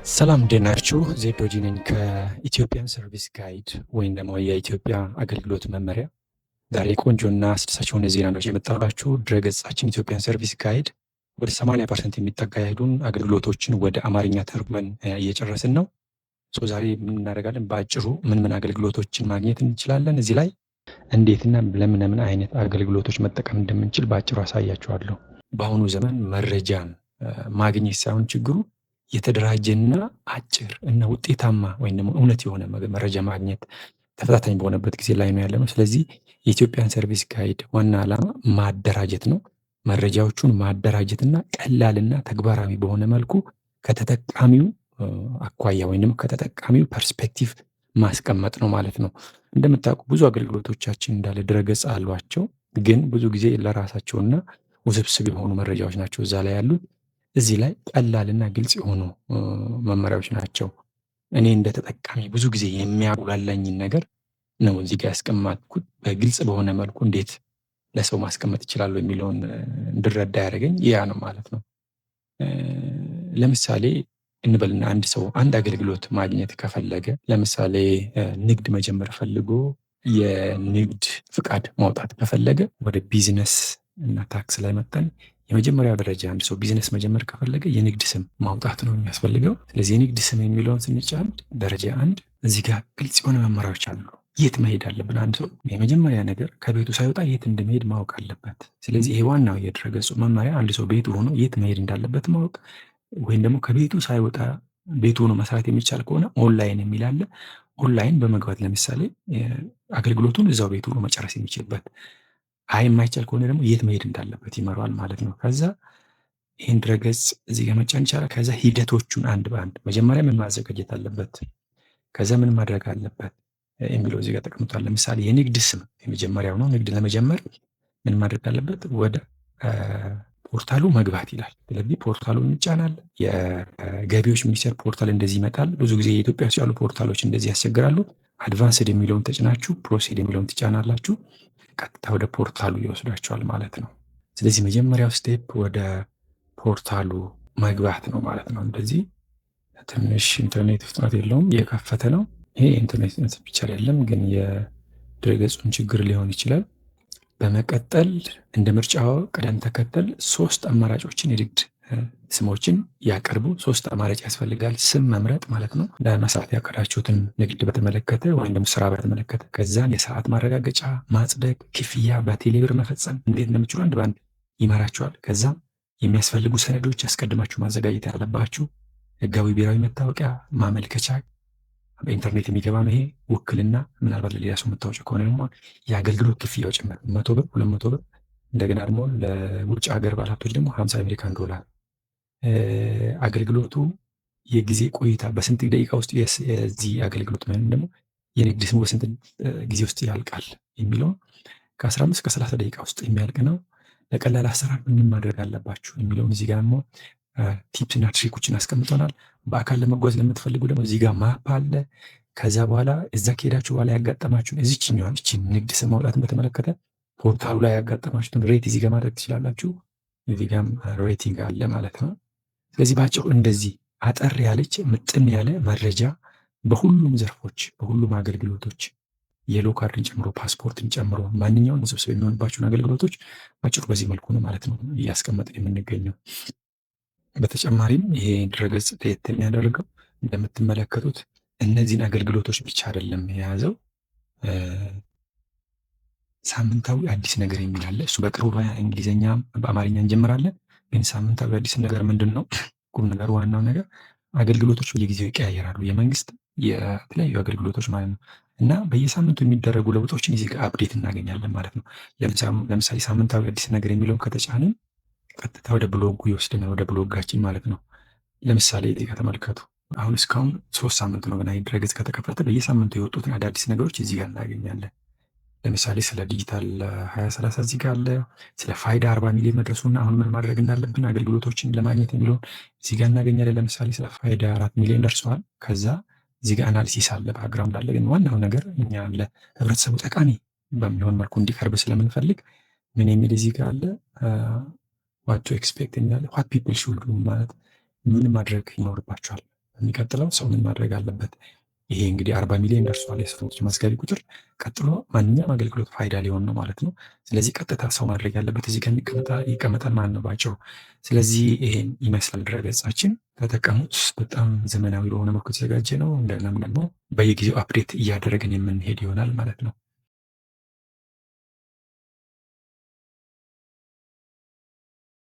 ሰላም እንዴት ናችሁ? ዜዶጂ ነኝ ከ Ethiopian Service Guide ወይም ደግሞ የኢትዮጵያ አገልግሎት መመሪያ። ዛሬ ቆንጆና አስደሳች የሆነ ዜና ነው የመጣላችሁ። ድረገጻችን Ethiopian Service Guide ወደ 80% የሚጠጋ ያህሉን አገልግሎቶችን ወደ አማርኛ ተርጉመን እየጨረስን ነው። So ዛሬ ምን እናደርጋለን? በአጭሩ ምን ምን አገልግሎቶችን ማግኘት እንችላለን፣ እዚህ ላይ እንዴትና ለምን ለምን አይነት አገልግሎቶች መጠቀም እንደምንችል በአጭሩ አሳያችኋለሁ። በአሁኑ ዘመን መረጃን ማግኘት ሳይሆን ችግሩ የተደራጀና አጭር እና ውጤታማ ወይም ደግሞ እውነት የሆነ መረጃ ማግኘት ተፈታታኝ በሆነበት ጊዜ ላይ ነው ያለነው። ስለዚህ የ Ethiopian Service Guide ዋና ዓላማ ማደራጀት ነው። መረጃዎቹን ማደራጀትና ቀላልና ተግባራዊ በሆነ መልኩ ከተጠቃሚው አኳያ ወይንም ከተጠቃሚው perspective ማስቀመጥ ነው ማለት ነው። እንደምታውቁ ብዙ አገልግሎቶቻችን እንዳለ ድረገጽ አሏቸው፣ ግን ብዙ ጊዜ ለራሳቸውና ውስብስብ የሆኑ መረጃዎች ናቸው እዛ ላይ ያሉት። እዚህ ላይ ቀላልና ግልጽ የሆኑ መመሪያዎች ናቸው። እኔ እንደ ተጠቃሚ ብዙ ጊዜ የሚያጉላላኝን ነገር ነው እዚህ ጋር ያስቀመጥኩት። በግልጽ በሆነ መልኩ እንዴት ለሰው ማስቀመጥ እችላለሁ የሚለውን እንድረዳ ያደረገኝ ያ ነው ማለት ነው። ለምሳሌ እንበልና አንድ ሰው አንድ አገልግሎት ማግኘት ከፈለገ፣ ለምሳሌ ንግድ መጀመር ፈልጎ የንግድ ፍቃድ ማውጣት ከፈለገ፣ ወደ ቢዝነስ እና tax ላይ መጥተን የመጀመሪያው ደረጃ አንድ ሰው ቢዝነስ መጀመር ከፈለገ የንግድ ስም ማውጣት ነው የሚያስፈልገው። ስለዚህ የንግድ ስም የሚለውን ስንጫን ደረጃ 1 እዚህ ጋር ግልጽ የሆነ መመሪያዎች አሉ። የት መሄድ አለብን? አንድ ሰው የመጀመሪያ ነገር ከቤቱ ሳይወጣ የት እንደመሄድ ማወቅ አለበት። ስለዚህ ይሄ ዋናው የድረገጹ መመሪያ አንድ ሰው ቤቱ ሆኖ የት መሄድ እንዳለበት ማወቅ ወይም ደግሞ ከቤቱ ሳይወጣ ቤቱ ሆኖ መስራት የሚቻል ከሆነ ኦንላይን የሚል አለ። ኦንላይን በመግባት ለምሳሌ አገልግሎቱን እዛው ቤቱ ሆኖ መጨረስ የሚችልበት፣ አይ የማይቻል ከሆነ ደግሞ የት መሄድ እንዳለበት ይመራዋል ማለት ነው። ከዛ ይህን ድረገጽ እዚህ ጋር መጫን ይቻላል። ከዛ ሂደቶቹን አንድ በአንድ መጀመሪያ ምን ማዘጋጀት አለበት፣ ከዛ ምን ማድረግ አለበት የሚለው እዚህ ጋር ተቀምጧል። ለምሳሌ የንግድ ስም የመጀመሪያው ነው። ንግድ ለመጀመር ምን ማድረግ አለበት? ወደ portal ኡ መግባት ይላል። ስለዚህ portal ኡን እንጫናለን። የገቢዎች ሚኒስቴር portal እንደዚህ ይመጣል። ብዙ ጊዜ የኢትዮጵያ ውስጥ ያሉ portal ኦች እንደዚህ ያስቸግራሉ። Advanced የሚለውን ተጭናችሁ proceed የሚለውን ትጫናላችሁ። ቀጥታ ወደ portal ኡ ይወስዳችኋል ማለት ነው። ስለዚህ መጀመሪያው step ወደ portal ኡ መግባት ነው ማለት ነው። እንደዚህ ትንሽ ኢንተርኔት ፍጥነት የለውም፣ እየከፈተ ነው። ይሄ የኢንተርኔት ፍጥነት ብቻ አይደለም፣ ግን የድረገጹን ችግር ሊሆን ይችላል። በመቀጠል እንደ ምርጫው ቅደም ተከተል ሶስት አማራጮችን የንግድ ስሞችን ያቀርቡ። ሶስት አማራጭ ያስፈልጋል። ስም መምረጥ ማለት ነው። ለመስራት ያቀዳችሁትን ንግድ በተመለከተ ወይም ደግሞ ስራ በተመለከተ፣ ከዛን የሰዓት ማረጋገጫ ማጽደቅ፣ ክፍያ በቴሌብር መፈጸም እንዴት እንደምችሉ አንድ በአንድ ይመራችኋል። ከዛም የሚያስፈልጉ ሰነዶች አስቀድማችሁ ማዘጋጀት ያለባችሁ ህጋዊ ብሔራዊ መታወቂያ፣ ማመልከቻ በኢንተርኔት የሚገባ ነው። ይሄ ውክልና ምናልባት ለሌላ ሰው መታወቂያ ከሆነ ደግሞ የአገልግሎት ክፍያው ጭምር 100 ብር፣ 200 ብር፣ እንደገና ደግሞ ለውጭ ሀገር ባለሀብቶች ደግሞ 50 አሜሪካን ዶላር፣ አገልግሎቱ የጊዜ ቆይታ በስንት ደቂቃ ውስጥ የዚህ አገልግሎት ወይም ደግሞ የንግድ ስሙ በስንት ጊዜ ውስጥ ያልቃል የሚለውን ከ15 እስከ 30 ደቂቃ ውስጥ የሚያልቅ ነው። ለቀላል አሰራር ምን ማድረግ አለባችሁ የሚለውን እዚህ ጋር ደግሞ tips እና trick ኦችን አስቀምጠናል። በአካል ለመጓዝ ለምትፈልጉ ደግሞ እዚህ ጋር map አለ። ከዛ በኋላ እዛ ከሄዳችሁ በኋላ ያጋጠማችሁን እዚችኛዋን እቺን ንግድ ስም ማውጣትን በተመለከተ portal ኡ ላይ ያጋጠማችሁትን rate እዚህ ጋር ማድረግ ትችላላችሁ። እዚህ ጋርም rating አለ ማለት ነው። ስለዚህ በአጭሩ እንደዚህ አጠር ያለች ምጥን ያለ መረጃ በሁሉም ዘርፎች በሁሉም አገልግሎቶች yellow card ን ጨምሮ ፓስፖርትን ጨምሮ ማንኛውም ውስብስብ የሚሆንባቸውን አገልግሎቶች በአጭሩ በዚህ መልኩ ነው ማለት ነው እያስቀመጥን የምንገኘው። በተጨማሪም ይሄ ድረገጽ ለየት የሚያደርገው እንደምትመለከቱት እነዚህን አገልግሎቶች ብቻ አይደለም የያዘው። ሳምንታዊ አዲስ ነገር የሚል አለ። እሱ በቅርቡ በእንግሊዝኛ በአማርኛ እንጀምራለን። ግን ሳምንታዊ አዲስ ነገር ምንድን ነው? ቁም ነገር ዋናው ነገር አገልግሎቶች በየጊዜው ይቀያየራሉ። የመንግስት የተለያዩ አገልግሎቶች ማለት ነው። እና በየሳምንቱ የሚደረጉ ለውጦችን እዚህ ጋር update እናገኛለን ማለት ነው። ለምሳሌ ሳምንታዊ አዲስ ነገር የሚለውን ከተጫንን ቀጥታ ወደ ብሎጉ ይወስደናል፣ ወደ ብሎጋችን ማለት ነው። ለምሳሌ እዚህ ጋር ተመልከቱ። አሁን እስካሁን 3 ሳምንት ነው ገና ድረገጽ ከተከፈተ። በየሳምንቱ የወጡትን አዳዲስ ነገሮች እዚህ ጋር እናገኛለን። ለምሳሌ ስለ ዲጂታል 2030 እዚህ ጋር አለ። ስለ ፋይዳ 40 ሚሊዮን መድረሱና አሁን ምን ማድረግ እንዳለብን አገልግሎቶችን ለማግኘት የሚለውን እዚህ ጋር እናገኛለን። ለምሳሌ ስለ ፋይዳ 4 ሚሊዮን ደርሰዋል። ከዛ እዚህ ጋር analysis አለ፣ background አለ። ግን ዋናው ነገር እኛ ለህብረተሰቡ ጠቃሚ በሚሆን መልኩ እንዲቀርብ ስለምንፈልግ ምን የሚል እዚህ ጋር አለ፣ what to expect የሚል፣ what people should ማለት ምን ማድረግ ይኖርባቸዋል። የሚቀጥለው ሰው ምን ማድረግ አለበት? ይሄ እንግዲህ 40 ሚሊዮን ደርሷል የሰዎች ተመዝጋቢ ቁጥር። ቀጥሎ ማንኛውም አገልግሎት ፋይዳ ሊሆን ነው ማለት ነው። ስለዚህ ቀጥታ ሰው ማድረግ ያለበት እዚህ ጋር ይቀመጣል ማለት ነው ባጭሩ። ስለዚህ ይሄን ይመስላል ድረገጻችን። ተጠቀሙት። በጣም ዘመናዊ በሆነ መልኩ የተዘጋጀ ነው። እንደገናም ደግሞ በየጊዜው update እያደረግን የምንሄድ ይሆናል ማለት ነው።